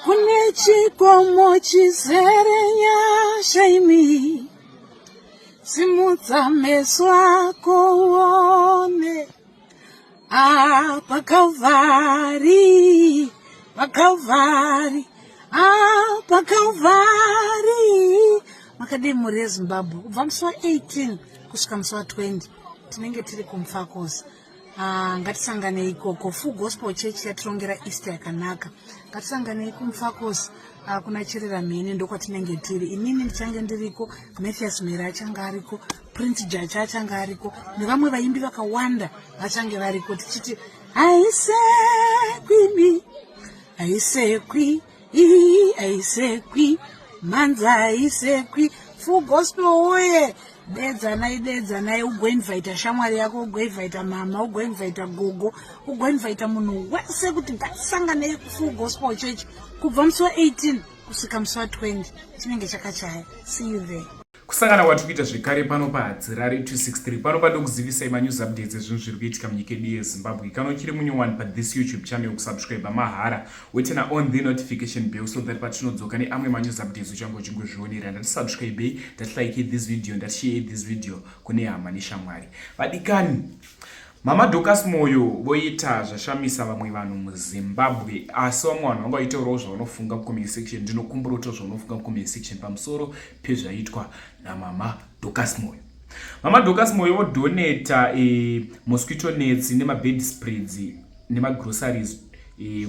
Kune chikomo chizere nyasha imi, simudza meso ako uone. Ah, paKalvari, paKalvari, ah, paKalvari. Makadii mhuri yeZimbabwe? Kubva musi wa18 kusvika musi wa20 tinenge tiri kuMufakose. Ah, ngatisanganei ikoko. Full Gospel Church yatirongera Easter yakanaka. Ngatisanganei kuMufakose, ah, kuna Chirera Mhene ndokwatinenge tiri. Inini ndichange ndiriko, Mathias Mhere achange ariko, Prince Jacha achange ariko, nevamwe vaimbi vakawanda vachange variko, tichiti haisekwi, haisekwi, haisekwi mhanza, haisekwi. Full Gospel woye! Dedzanai, dedzanai, ugoinvita shamwari yako, ugoinvita mama, ugoinvita gogo, ugoinvita munhu wese kuti ngatisanganei kuFull Gospel Church kubva musi wa18 kusvika musi wa20. Chinenge chakachaya. See you there. Kusangana kwatiri kuita zvekare pano paHadzirari 263. Pano padokuzivisai manews updates ezvinhu zviri kuitika munyika yedu yeZimbabwe. Kana uchiri munyowani pathis YouTube channel, kusubscribe mahara, weturn on the notification bell so that patinodzoka neamwe manews updates uchange uchingozvionera. Ndatisubscribei, ndatilike this video, ndatishare this video kune hama neshamwari. Vadikani, Mama Dorcas Moyo voita zvashamisa vamwe vanhu muZimbabwe, asi vamwe vanhu vanga vaitaurawo zvavanofunga mucomment section. Ndinokumbura kuti zvaunofunga mucomment section pamusoro pezvaitwa naMama Dorcas Moyo. Mama Dorcas Moyo vodonata mosquito nets nemabed spreads nemagroceries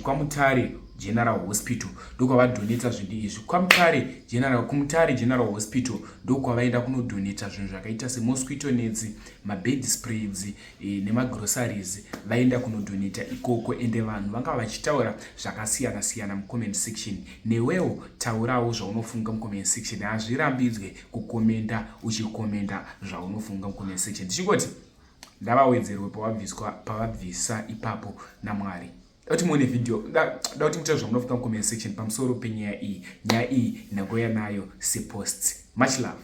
kwaMutare General Hospital. Ndokwavadonata zvinhu izvi kwaMutare General, kuMutare General Hospital ndokwavaenda kunodonata zvinhu zvakaita semosquito nets, mabed spreads nemagroceries. Vaenda kunodonata ikoko, ende vanhu vanga vachitaura zvakasiyana siyana mucomment section. Newewo taurawo zvaunofunga mucomment section. Hazvirambidzwe kukomenda, uchikomenda zvaunofunga mucomment section. Tichingoti ndavawedzerwe pavabviswa, pavabvisa ipapo naMwari. Da kuti muone video, da kuti mutaure zvamunofunga mucomment section pamusoro penyaya iyi. Nyaya iyi ndangouya nayo seposts. Much love.